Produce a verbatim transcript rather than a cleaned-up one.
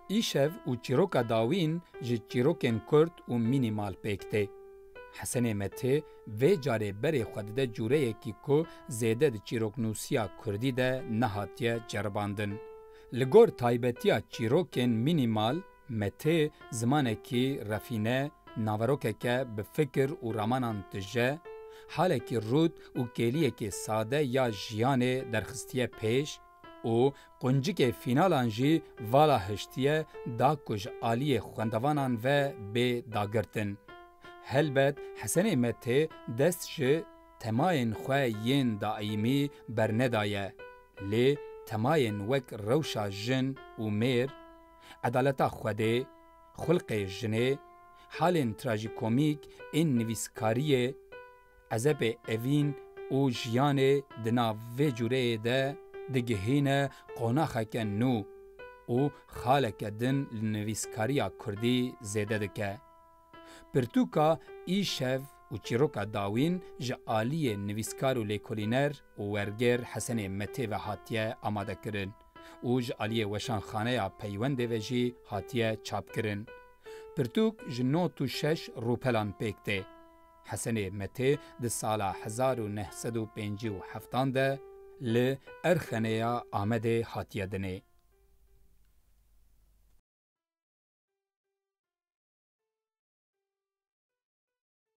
Îşev û çîroka dawîn ji çîrokên kurt û mînîmal pêk tê. Hesenê Metê vê carê berê xwe dide cûreyekî ku zêde di çîroknûsiya kurdî de nehatiye ceribandin. Li gor taybetiya çîrokên mînîmal, Metê zimanekî refîne, naverokeke bi fikir û ramanan tije, halekî rût û kêliyekê sade ya jiyanê derxistiye pêş û quncikê fînalan jî vala hiştiye da ku ji aliyê xwendevanan ve bê dagirtin. Helbet Hesenê Metê dest ji temayên xwe yên daîmî bernedaye, lê temayên wek rewşa jin û mêr, edaleta Xwedê, xulqê jinê, halên trajîkomîk ên nivîskariyê, ezebê evîn û jiyanê di nav vê cûreyê de digihîne qonaxeke nû û xaleke din li nivîskariya kurdî zêde dike. Pirtûka Îşev û çîroka dawîn ji aliyê nivîskar û lêkolîner û werger Hesenê Metê ve hatiye amadekirin û ji aliyê Weşanxaneya Peywendê ve jî hatiye çapkirin. Pirtûk ji nod û şeş rûpelan pêk tê. Hesenê Metê di sala hezar û neh sed û pêncî û heft de li Erxeneya Amedê hatiye dinê.